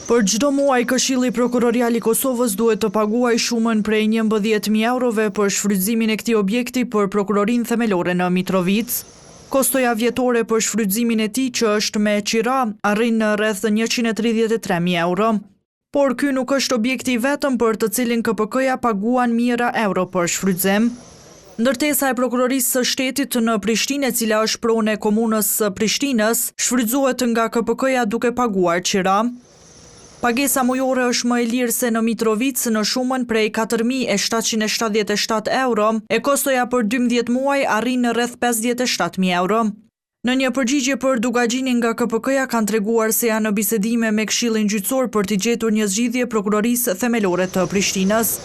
Për çdo muaj Këshilli Prokurorial i Kosovës duhet të paguajë shumën prej 11.000 eurove për shfrytëzimin e këtij objekti për Prokurorinë Themelore në Mitrovicë. Kostoja vjetore për shfrytëzimin e tij që është me qira arrin në rreth 133.000 euro. Por ky nuk është objekti i vetëm për të cilin KPK-ja paguan mijëra euro për shfrytëzim. Ndërtesa e Prokurorisë së Shtetit në Prishtinë e cila është pronë e Komunës së Prishtinës, shfrytëzohet nga KPK-ja duke paguar qira. Pagesa mujore është më e lirë se në Mitrovicë në shumën prej 4.777 euro, e kostoja për 12 muaj arrin në rreth 57.000 euro. Në një përgjigje për Dukagjinin nga KPK-ja kanë treguar se janë në bisedime me Këshillin Gjyqësor për t'i gjetur një zgjidhje Prokurorisë Themelore të Prishtinës.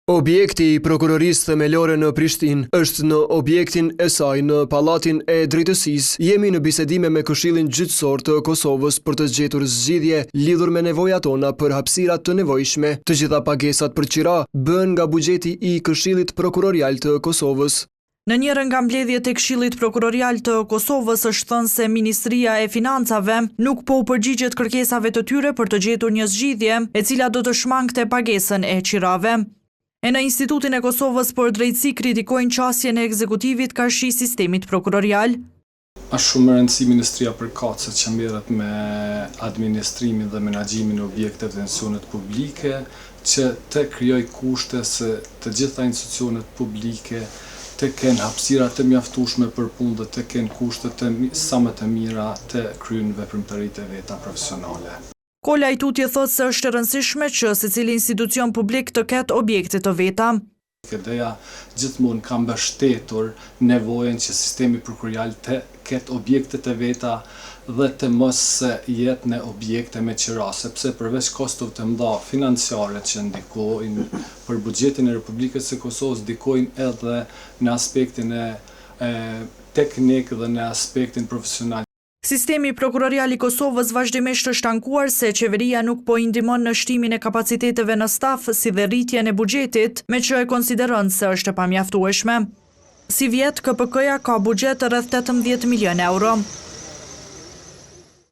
Objekti i Prokurorisë Themelore në Prishtinë është në objektin e saj në Pallatin e Drejtësisë. Jemi në bisedime me Këshillin Gjyqësor të Kosovës për të gjetur zgjidhje lidhur me nevojat tona për hapësira të nevojshme. Të gjitha pagesat për qira bëhen nga buxheti i Këshillit Prokurorial të Kosovës. Në njërën nga mbledhjet e Këshillit Prokurorial të Kosovës është thënë se Ministria e Financave nuk po u përgjigjet kërkesave të tyre për të gjetur një zgjidhje, e cila do të shmangte pagesën e qirave. E në Institutin e Kosovës për Drejtësi kritikojnë qasjen e ekzekutivit karshi sistemit prokurorial. Është shumë me rëndësi ministria përkatëse që merret me administrimin dhe menaxhimin e objekteve të institucionet publike që të krijojë kushte se të gjitha institucionet publike të kenë hapësira të mjaftueshme për punë dhe të kenë kushte të sa më të mira të kryejnë veprimtaritë e veta profesionale. Kolaj tutje thotë se është e rëndësishme që secili institucion publik të ketë objekte të veta. IKD-ja gjithmonë ka mbështetur nevojën që sistemi prokurorial të ketë objektet e veta dhe të mos jetë në objekte me qira, sepse përveç kostove të mëdha financiare që ndikojnë për buxhetin e Republikës së Kosovës, ndikojnë edhe në aspektin e teknik dhe në aspektin profesional. Sistemi prokurorial i Kosovës vazhdimisht është ankuar se qeveria nuk po i ndihmon në shtimin e kapaciteteve në staf si dhe rritjen e buxhetit, meqë e konsideron se është e pamjaftueshme. Sivjet, KPK-ja ka buxhet rreth 18 milionë euro.